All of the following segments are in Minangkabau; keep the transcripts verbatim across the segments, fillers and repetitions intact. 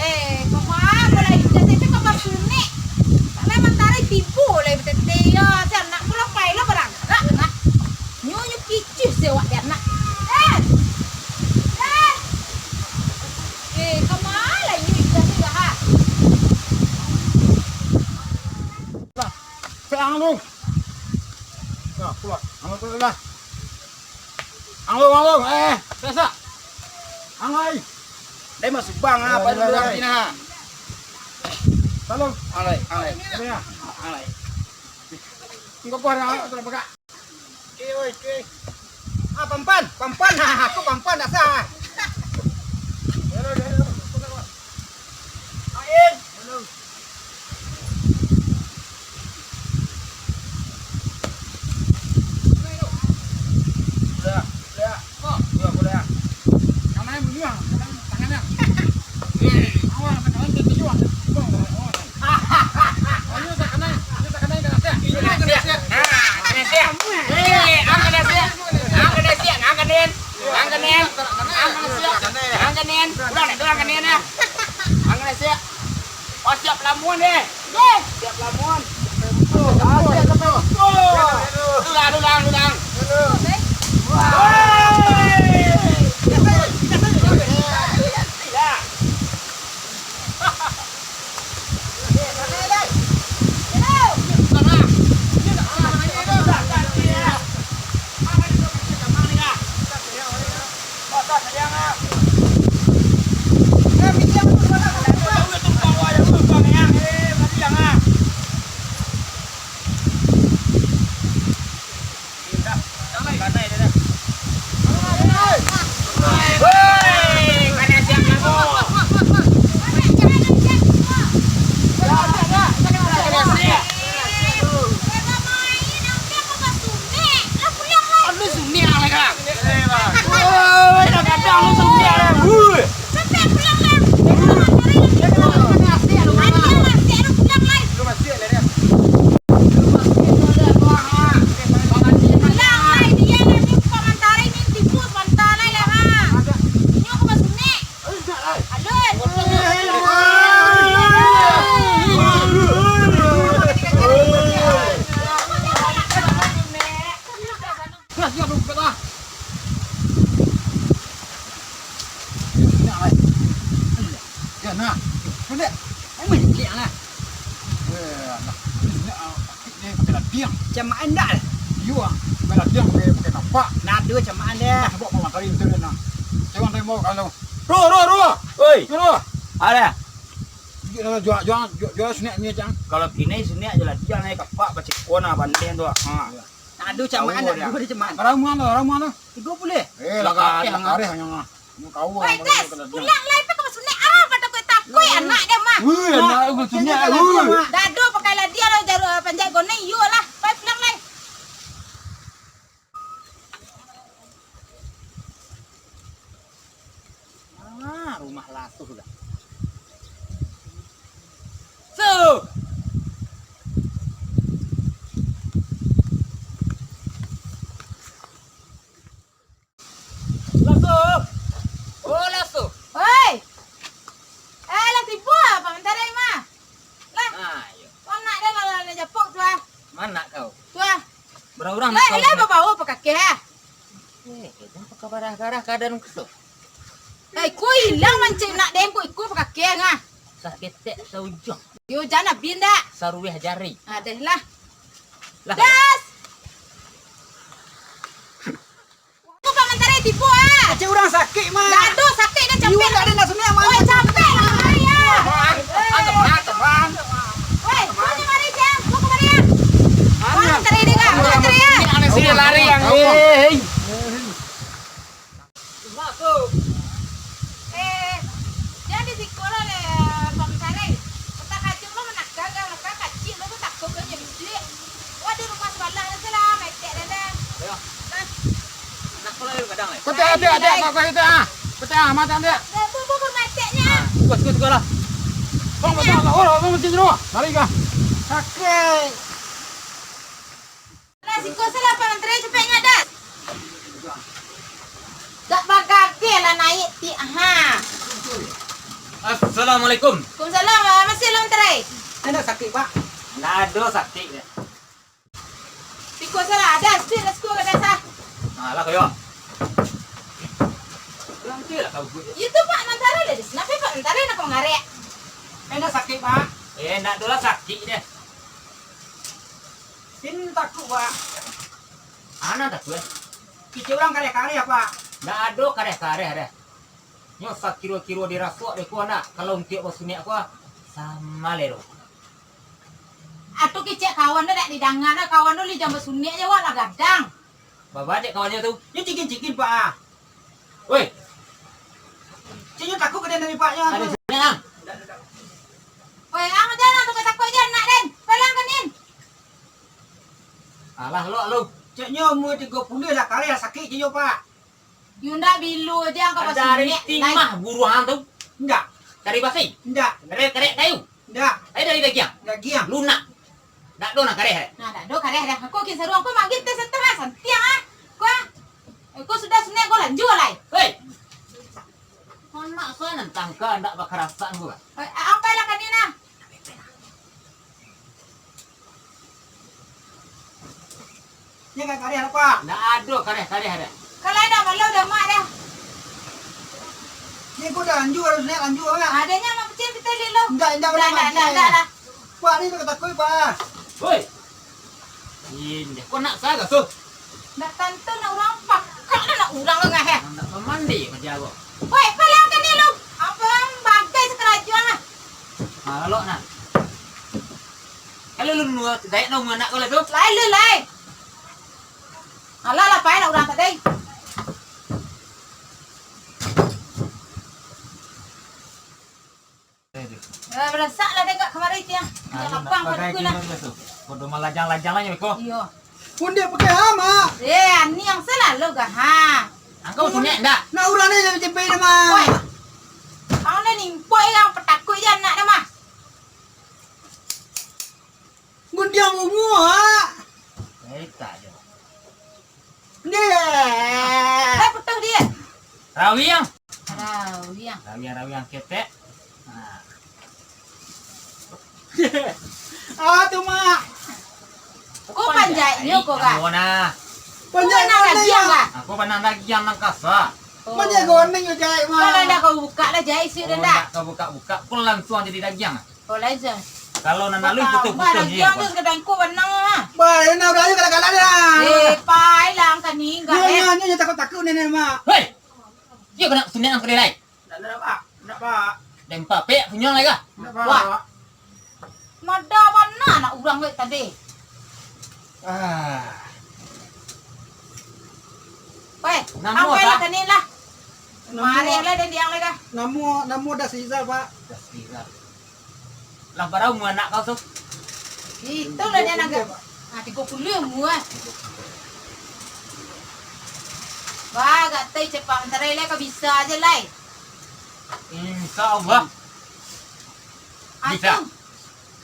Eh, kau mah, kau lah indak, tapi kau basunek. Lah mantari tibo lah betete yo, si anak pulang pai lah barangkak lah. Nyo, nyo kicih si awak di anak. Eh! Eh! Eh, kau mah lah indak, indak, indak, ha. Pulang lu. Nah, pulang. Anggo, pulang lah. Anggo, anggo. Eh, biasa. Anggo, ai. Dai masuk bang, ah, apa dulu nanti, nah. Salam. Alai, alai. Apa ya? Alai. Engkau kuah dah, tu dah pegak. Oke, oi, oke. Ah, pampan, pampan. Ha, aku pampan dah sah. Ain. Pulang dek tu, angkanin. Angkanin, siap. Oh, siap pelamun deh. Siap pelamun. Dulang, dulang, dulang. Nah, siap, belum buka, ah. Nah, ai. Nah, pendek. Ai, main cik, nah. Eh, nah. Nah, ah, sakik ni pakai ladiang. Camaan dah. Iyo, ah. Pakai ladiang, pakai, pakai kapak. Nah, tu camaan dah. Nah, bawa pamantari tu dah, nah. Cewek tadi mau kalau. Ro, ro, ro. Oi. Ro. Ada. Jual, jual, jual, jual snack ni, Cang. Kalau kinai snack je lah, dia naik kapak, bacikon, ah, banding tu, ah. Ha. Aduh, camaan, aduh, dia camaan. Ramuan tu, ramuan tu. Tiga puluh. Eh, lah, kakek, lah, kareh, yang, ah. Woi, Des, pulang lai, pakai basunek, ah, pada kau takut anak dia, mah. Wih, anak aku basunek, wih. Dado pakai lah dia, lah, jarum, ah, panjat gonai, iyo lah. Pai pulang lai. Ah, rumah lasuh dah. Su! Lasuh! Oh, lasuh! Oi! Eh, lah tibo, Pak Menteri mah. Lah. Ah, iyo. Kau nak dia lah, lah, lah japok tu, ah. Mana kau? Tu, ah. Berapa orang nak kau? Lah, lah, bawa-bawa pakakeh, ah. Eh, jangan pakai barah-barah keadaan ko tu. Eh, ko ilang mancik nak den ko, iko pakakeh ngah. Saketek saujuang. Yo, jan abih ndak? Saruweh jari. Ah, deh lah. Lah. Das! Ko Pak Mantari tipu, ah. Cek urang sakik, mah. Dah tu, sakik dah, capek. Iwan dah ada nak sunat, mah. Oi, capek lah, mah, ya. Bang, angkat, angkat, bang. Oi, ko ni mari, Cang. Ko kemari, ya. Mana? Mantari dia, Kak. Mantari, ya. Ini aneh sini lari yang, eh. Mak tu. Eh, jan di siko lah, leh, Bang Sarai. Utak kacung lo manakal, kan? Utak kacik lo tu takut lo jadi duit. Wah, di rumah sebelah tu lah, metek dah lah. Ayo. Hah? Nak pulang dari Padang, leh? Kau tak ada, ada, kau, kau itu, ah. Kau tak amat, ada. Dah, bu, bu, bu, meteknya. Ah, suka, suka, suka lah. Bang, betul lah. Oh, bang, mesti rumah. Lari kah? Sakit. Lah, siko salah, Pak Mantari, capeknyo, Das. Dak bagageh lah naik ti, ha. Assalamualaikum. Waalaikumsalam, ah, masih lah, Mantari? Ado sakik, Pak? Ndak ado sakik, deh. Siko salah, Das, siko lah, siko lah, Das, ah. Nah, lah, koyo. Lah, tu lah kau buat. Itu, Pak Mantari lah, Das. Kenapa Pak Mantari nak mangarek? Ado sakik, Pak? Eh, ndak ado lah sakik, deh. Sin takuk, Pak. Ana takuk, eh? Kicik urang kareh-kareh, Pak. Ndak ado kareh-kareh, deh. Nyo sakiro-kiro dirasuak deh, ko, nak. Kalau untuak basunek, ko, sama le, doh. Atuh kicik kawan tu dak didanga, dah. Kawan tu li jam basunek je, wak lah gadang. Babadek kawannyo tu. Nyo cikin-cikin, Pak, ah. Woi. Cik nyo takuk ka den dari Paknyo. Ado tu. Sini, ah. Woi, ang jan lah takuk-takuk jan, nak den. Palang ka nin. Alah, lok lu. Cek nyo umua tigo puluah lah, kareh lah sakik cek nyo, Pak. Yo ndak bilo je ang ka basunek. Dari timah buruang tu? Ndak. Dari basi? Ndak. Dari kerek kayu? Ndak. Dari dagiang? Dagiang. Lunak? Ndak do nan kareh, eh? Nah, ndak do kareh dah. Ko kin saruang ko manggih teh setengah santiang, ah. Ko, ah. Eh, ko sudah sunek ko lanjua lai. Hei! Anak sanan tangka ndak bakarasan ko, ah. Eh, ang pai lah ka nin, ah. Nyo ka kareh apo? Ndak ado kareh-kareh ado. Kalau dah malau dah mak dah. Nyo ko dah lanjua, harus naiak lanjua, Mak. Adanya mak pecil kita lihat lo. Ndak, ndak, ndak, ndak, ndak, ndak. Pak, ni tak takut, Pak. Woi. Indah, kau nak salah tu? Ndak tantu nak urang pakak lah nak urang ngah, eh. Ndak pamandi macam aku. Woi, palang ka ni lo. Apo bagai sakarajuang lah. Ah, lok nah. Kalau lu nua, dayak nau anak kau lah tu. Lai, lu, lai. Alah, lah, pai nak urang tadi. Eh, barasak lah dagak kamari, Tiang. Ah, lapang paduku lah. Kodo malajang-lajang lah, yo, ko. Iyo. Pun dia pakai ha, Mak. Eh, ani yang salalu gah, ha. Angkau sunyak ndak? Nak urang ni jadi cepai dah, Mak. Woi. Ang dah nimpoi ang patakut je anak dah, mah. Gundiang bungo, ha. Eh, tak ada. Dia. Eh, putus dia. Rawiang. Rawiang. Rawiang, rawiang ketek. Nah. Ah, tu, Mak. Ko panjatnyo ko, Kak? Panjat. Ko panang dagiang, Kak? Aku panang dagiang nan kasa. Oh. Panjat goneng jo jahit, Mak. Kalau ndak kau buka lah jahit, sudah ndak? Ndak kau buka-buka, ko langsung jadi dagiang. Oh, langsung. Kalau nan alun putus-putus ni. Dagiang tu sakadar ko panang, ah. Bah, nan udah ayo kalah-kalah dah. Eh, pai lah, angka ni, enggak, eh. Nyo, nyo, nyo takut-takut ni, ni, Mak. Hei! Iyo kena sunat ang kedai lai. Ndak, ndak, Pak. Ndak, Pak. Den papek punyang lai kah? Ndak, Pak. Wah. Mada bana anak urang wek tadi. Ah. Weh, namo ampai lah kah? Kani lah. Namo, mari lah den diang lai kah? Namo, namo Das Rizal, Pak. Das Rizal. Lah bara umua anak kau tu? Itulah dia nak. Ah, tigo puluah umua. Wah, gatai cepat mantari lai, kau bisa aja lai. Insya Allah. Bisa. Atuh.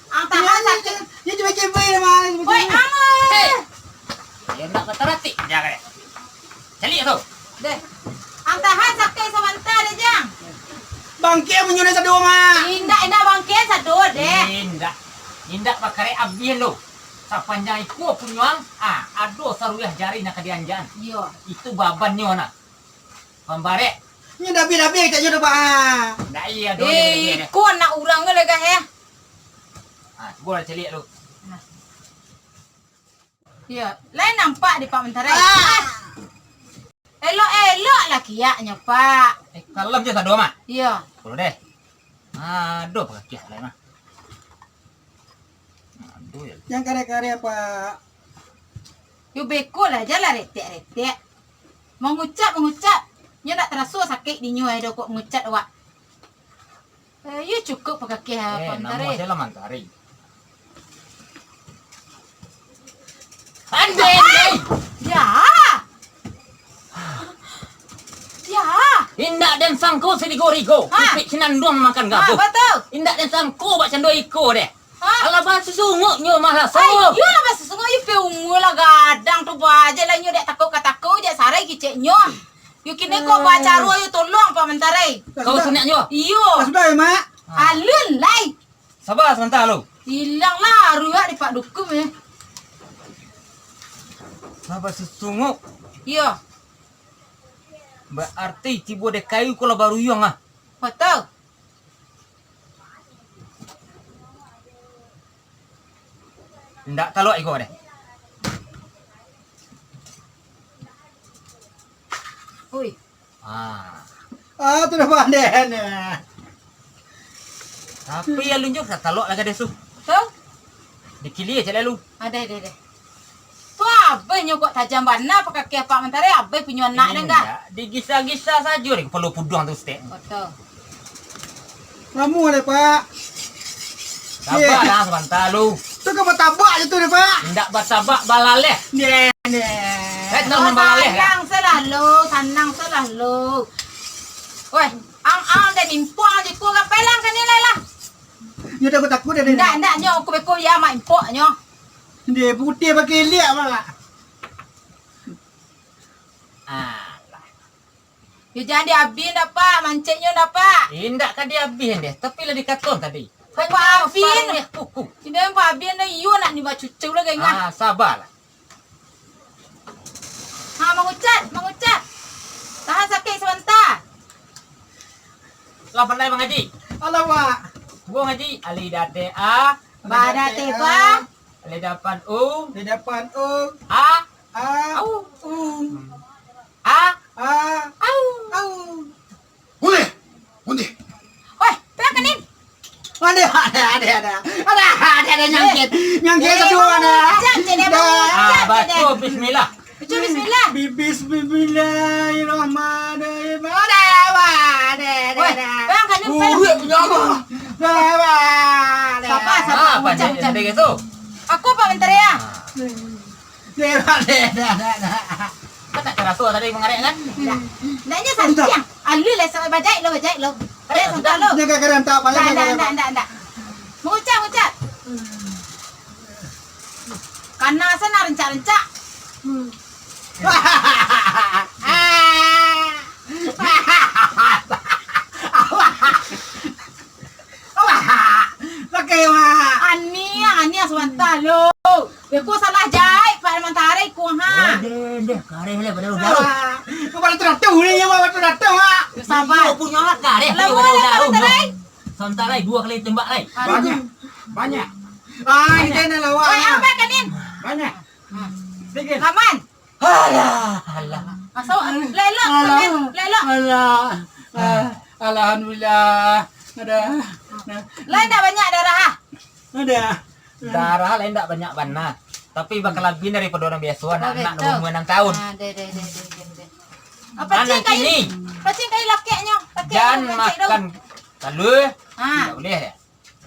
Ang tahan sakik. Dia cuma cemai lah, Mang. Woi, ang. Hei. Dia nak bataratik, jangan. Caliak tu. Deh. Ang tahan sakik samanta deh, Jang. Bangkik munyo ni sado, Mang. Indak, indak bangkik sado deh. Indak. Indak bakarek abih lo. Sapanjang ikua punyo ang, ah, ado saruliah jari nan ka dianjaan. Iyo. Itu babannyo nah. Pambarek. Nyo dabi-dabi keceknyo tu, Pak. Ndak iya, ado nyo dabi, eh, ado. Ikua anak urang tu lah, Gah, eh. Ah, cubo lah caliak lu. Nah. Iyo, lai nampak di Pak Mantari. Ah! Elok-elok lah kiaknyo, Pak. Eh, kalem je sado mah. Iyo. Kalau deh. Aduh, pakai kiak lai mah. Aduh, ya. Yang kareh-kareh, Pak. Yo beko lah, janlah retek-retek. Mangucap, mangucap. Nyo ndak taraso sakik dinyo, eh, do kok mangucap awak. Eh, iyo cukup pakakeh, eh, Pak Mantari. Namo saya lah Mantari. Andai, andai. Ya. Ya. Indak den sangko sadigo-digo. Ha. Ipik sinanduang makan gabo. Ha, batua. Indak den sangko bak cando iko deh. Ha? Alah, basusunguknyo malah so. Ai, iyo lah basusunguk, iyo pe umua lah gadang tu, bajai lah nyo dek takuk ka takuk, jak sarai kiceknyo. Yo kini ko bacaro yo tolong Pak Mantari. Kau sunaknyo? Iyo. Lah sudah ya, Mak? Ha. Alun lai. Saba sabanta lu. Ilang lah aruak di Pak Dukun, eh. Lah basusunguk. Iyo. Baarti tibo dek kayu ko lah baruyuang ah. Batua. Indak talok iko deh. Oi. Ah. Ah, tu dah pandai nah. Tapi alun jo ka talok lah gadih tu. Tu? Dikilia cak lalu. Adeh, adeh, adeh. Tu abih nyo kok tajam bana pakakeh Pak Mantari, abih punyo anak den, Gah. Indak, digisa-gisa sajo deh kapalo puduang tu, Stek. Batua. Lamo deh, Pak. Sabar lah sabanta lu. Tu ka batabak je tu deh, Pak. Indak batabak, balaleh. Neh, neh. Eh, tahu nan balaleh, Gah? Sanang salah lu, sanang salah lu. Weh, ang-ang den impuang je ko, Gah, pelang ka ni lai lah. Nyo takut-takut deh. Ndak, ndak, nyo aku beko ya mak impok nyo. Dia putih pakai liak, Mak. Alah. Yo, jan diabih ndak, Pak? Manceknyo ndak, Pak? Indak ka diabih deh, tapi lah dikaton tadi. Pak Abin. Paruah kuku. Indak, Pak Abin dah iyo nak ni bacucau lah, gengah. Ah, sabarlah. Ha, mangucat, mangucat. Tahan sakik sabanta. Lah pandai mangaji. Alah, Mak. Cubo ngaji. Alif date A. Ba date ba. Alif dapan U. Alif dapan U. A. A. Au. U. A. A. Au. Au. Ulih. Ulih. Weh, pelan kanin. Ada, ada, ada, ada. Ada, ada, ada nyangkit. Nyangkit satu ada. Jangan, jangan, jangan. Ah, baca bismillah. Baca bismillah. Bi-, bis-, bismillahirrahmanirrahim. Ada, ada, ada. Weh, pelan kanin, pelan. Urut punya apa? Ada, ada, ada. Sabar, sabar. Ah, macam, macam. Aku apa menteri ya? Dah, dah, dah, dah, dah. Kan tak terasa tadi mengarekkan? Ndak. Ndaknya santiang. Alu lah, sampai bajai lo, bajai lo. Bajai santai lo. Dia kadang-kadang tak payah. Ndak, ndak, ndak, ndak, ndak. Mengucap, mengucap. Kana sana rencak-rencak. Pakai, Mak. Aniang, aniang sabanta lo. Beko salah jahit, Pak Mantari, ko ha. Oh, deh, deh, kareh lah, baru, baru. Ah, kepala tu dah tahu ni, ya, Mak, tu dah tahu, Mak. Sabar. Iyo, punyo lah, kareh. Lah, baru, baru, baru. Sabanta lai, duo kali tembak lai. Aduh. Banyak, banyak. Ah, ini kena lawan. Oi, apa kanin? Banyak. Sedikit. Aman. Alah, alah. Asal, lelok, alah, lelok. Alah. Ah, alhamdulillah. Ada. Nah. Lai ndak banyak darah, ah? Ada. Darah lai ndak banyak bana. Tapi bakal labiah daripado urang biaso, anak-anak umua anam tahun. Ah, deh, deh, deh, deh, deh, deh. Ah, pacing kain. Pacing kain lakeknyo. Lakeknyo, jan pacing tu. Makan talua. Ah. Ndak buliah, ya?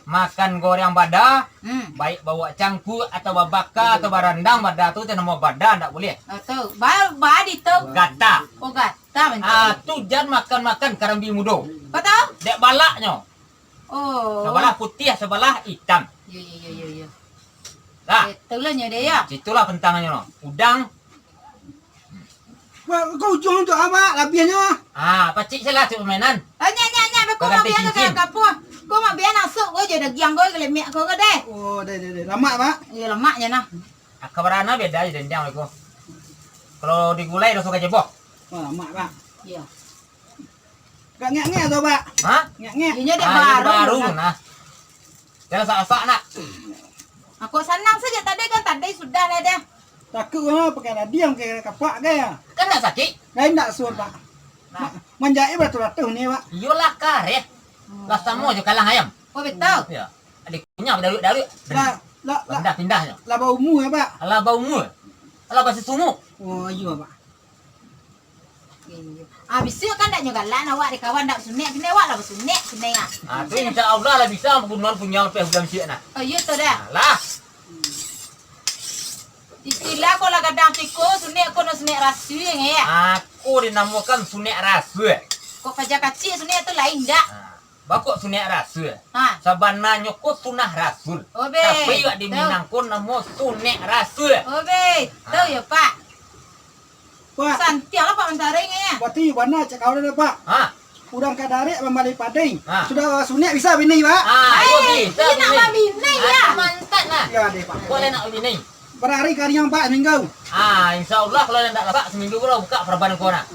Makan goreng bada, hmm, baik bawak cangkuk atau babaka atau barandang, bada tu, tu namo bada, ndak buliah. Ah, tu. Ba-, ba di tu. Gata. Oh, gata, betul. Ah, tu jan makan-makan karambia mudo. Kau tahu? Dek balaknyo. Oh. Sabalah putiah, sabalah itam. Yo, yo, yo, yo, yo. Lah. Betul lah nyo deh, ya. Situlah pentangnyo, no. Udang. Wah, kau ujuang tu, Mak, labiahnyo. Ah, pacik salah tu pemainan. Ah, nyak, nyak, nyak, beko. Kau ganti cincin. Kapo? Ko mah bia nasuak ko jo dagiang ko, kalemak ko, ko deh. Oh, deh, deh, deh. Lamak, Pak? Iyo, lamaknyo nah. Aka barana beda jo dendang ko. Kalau digulai raso kajebok. Oh, lamak, Pak. Iyo. Agak ngek-ngek tu, Pak. Hah? Ngek-ngek. Inyo dek Ah, iyo, baru, baru nah. Nah. Jangan sasak, nak. Aku sanang sajo tadi kan, tadi sudah lah dah. Takut lah, pakai radiang, pakai kapak kan ya? Kan tak sakik? Lain tak suruh, Pak. Nah. Ma-, manjahit baratus-ratus ni, Pak. Iyolah, kareh. Lah samo jo kalang ayam. Oh, betul. Ya. Adik punya badaruik-daruik. Lah, lah, lah. Pindah-pindahnyo. Lah baumur ya, Pak? Lah baumur. Lah basisumuk. Oh, iyo, Pak. Iyo. Ah, bisuak kan ndak nyo galak awak dek kawan ndak basunek, kini awak lah basunek, kini ah. Ah, tu insya Allah lah bisa bunuan punya lepas bulan siak nah. Oh, iyo tu dah. Alah. Istilah ko lah gadang siko, sunek ko no sunek rasui nge ya. Ako dinamokan sunek rasui. Kok paja kacik sunek tu lain dak? Ah. Bakok sunek rasul. Ha. Sabananyo ko sunah rasul. Oh, be. Tapi awak di Minang ko namo sunek rasul. Oh, be. Ha. Tahu ya, Pak? Pak. Santiang lah, Pak Mentari nge ya. Berarti bana cak kawan dah, Pak. Ha. Urang ka darek mambali padai. Ha. Sudah sunek bisa bini, Pak. Ha, iyo bisa. Nak bini ya. Mantap nah. Ya deh, Pak. Boleh nak bini. Barari kariang, Pak, saminggu? Ah, insya Allah, kalau indak lasak, saminggu ko lah buka paraban ko nah.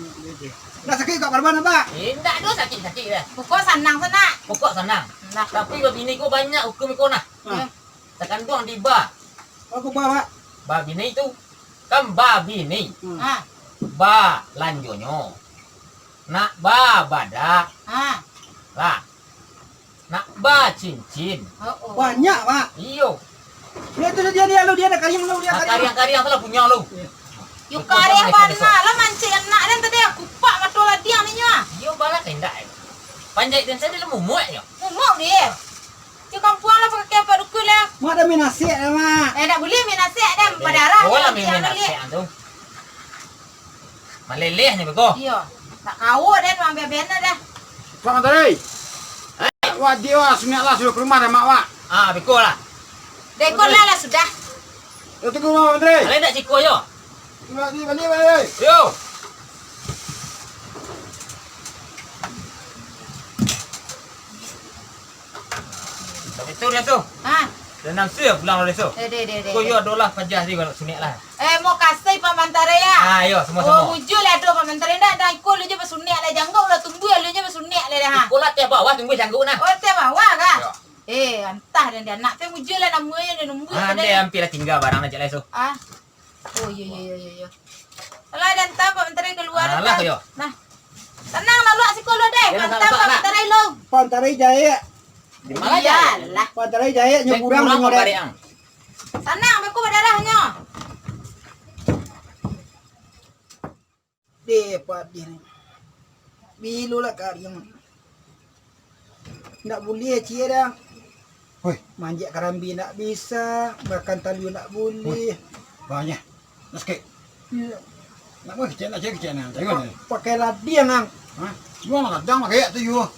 Indak sakik buka paraban, Pak? Indak doh sakik-sakik doh. Pokok sanang sanak. Pokok sanang. Nah. Tapi babini ko banyak hukum iko nah. Ah. Takanduang di ba. Apo ba, Pak? Babini tu kan babini. Hmm. Ah. Ba lanjonyo. Nak ba badak. Ah. Lah. Nak ba cincin. Oh, oh. Banyak, Pak. Iyo. Dia tu dia, dia lu, dia ada kariang lu, dia kariang. Kariang-kariang tu lah punyo lu. Iyo. Yo kariang bana lah mancik anak den tadi, kupak mato ladiang ninyo. Iyo, bala kendak. Panjai den tadi lah mumuak yo. Mumuak dia. Di kampuang lah pakai apa dukun lah. Mak dah minasik lah, Mak. Eh, dak buliah minasik dah, badarah. Oh, lah minasik tu. Maleleh ni beko. Iyo. Tak kau den, ambiak bana dah. Pak Mantari. Eh, wak dio lah, sunek lah, sudah ka rumah dah, Mak, wak. Ah, beko lah. Beko lah, lah sudah. Yo, tunggu, Mak Mantari. Alai dak ciko yo. Balik, balik, balik. Yo. Tapi tu dia tu. Ha. Dan nang sudah pulang dari tu. Eh, deh, deh, deh, Ko yo deh. Adolah pajah di kalau sunek lah. Eh, mau kasih Pak Mantara ya? Ah, yo, sama-sama. Oh, bujur lah tu Pak Mantara. Ndak, ndak, iko lu je basunek lah, janggo lah tumbuh, lu je basunek lah dah, ha. Iko lah teh bawah tumbuh janggo nah. Oh, teh bawah kah? Yo. Eh, antah dan dia anak teh bujur lah namanya dia nunggu Ah, tadi. Dia hampir lah tinggal barang lah, cak lah, so. Ah. Oh, iyo, iyo, iyo, iyo, iyo. Alah, dah entah Pak Mantara keluar. Alah, dah. Yo. Nah. Tenang lah, lu siko lu deh. Yo, mantap, Pak Mantara lu. Pak Mantara jahek. Di mana jahek? Iyalah. Pak Mantara jahek, nyo kurang, kurang tengok deh. Tanang, beko badarahnyo. Deh, padih ni. Bilo lah kariang. Ndak buliah, cie dah. Woi. Manjek karambia ndak bisa, makan talua ndak buliah. Woi. Banyak. Nak sakik. Iyo. Nak buliah kecek, nak cek kecek nah. Tengok ni. Pakai ladiang, ang. Hah? Jual lah kadang pakai tu, yo.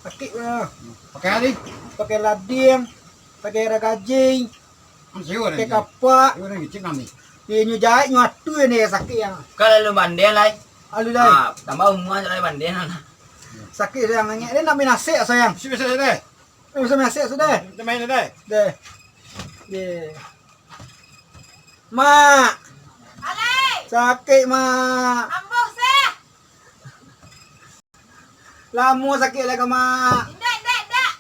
Sakik lah. Pakai hari. Pakai ladiang, pakai ragajing. Pakai kapak. Inyo jahek, inyo atu ni sakik yang. Kalau lu bandel lai. Alu lai. Ah, tambah umur lai bandel lah. Sakik sayang, angek dia nak main asek sayang. Sini, sini, sini. Eh, bisa main asek sudah. Kita main deh. Deh. Deh. Mak. Alai. Sakik, Mak. Ambo sah. Lamo sakik lai ka, Mak. Indak, indak, indak.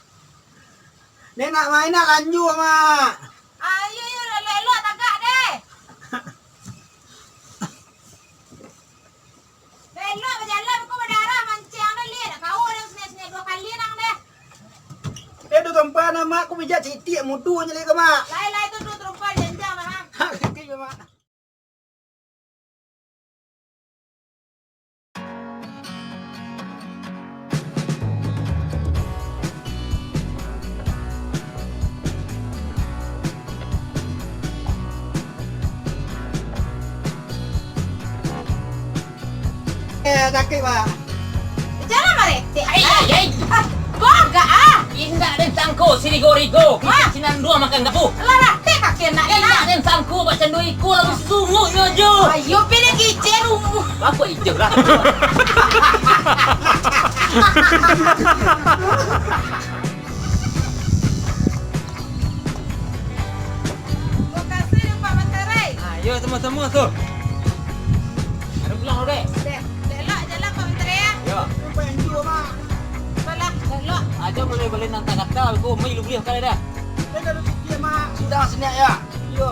Dek nak main, nak lanjua, Mak. Ayo, yo, elok-elok tagak deh. Elok bajalan, ko badarah mancang deh, liek. Nak kau deh, sini-sini dua kali nang deh. Eh, duo tumpah nah, Mak. Ko pijak citik, mudu nyo lai ka, Mak. Lai, lai, tu duo tumpah janjang nah, ha. Sakik, Mak. Eh, sakik, Pak. Jalan maretek. Ai, ai, ai. Ah, kok agak, ah? Indak den sangko sirigo-rigo. Hah? Sinan dua makan gapu. Lah, lah, teh kaki anak den, ah. Indak den sangko bak cando iko lalu sungguh nyo jo. Ayo, pilih kicen umur. Apa ijo lah? Yo, samo-samo, so. Ado pulang, Dek. Dek, elok jalan, Pak Menteri, ya. Yo. Salah, elok. Aja boleh-boleh nan tak kata, ko mai lu boleh kali dah. Sudah sini, ya. Yo.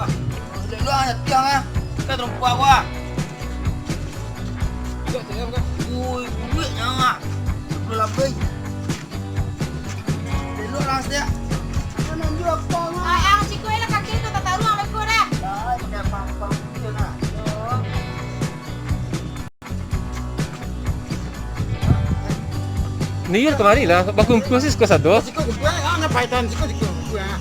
Elok-elok aja tiang, ah. Kita terompak gua. Tidak, tidak, tidak. Ui, duit nyo, ah. Sepuluh lapis. Elok lah, Stek. Jangan jual kau, ah. Ah, ah, siko lah kaki tu, tak taruh, ah, beko dah. Dah, pakai apa-apa, dia nak. Ni yo kamari lah, bakumpul sih siko satu. Siko kumpul, ah, nak paitan, siko, siko kumpul, ah.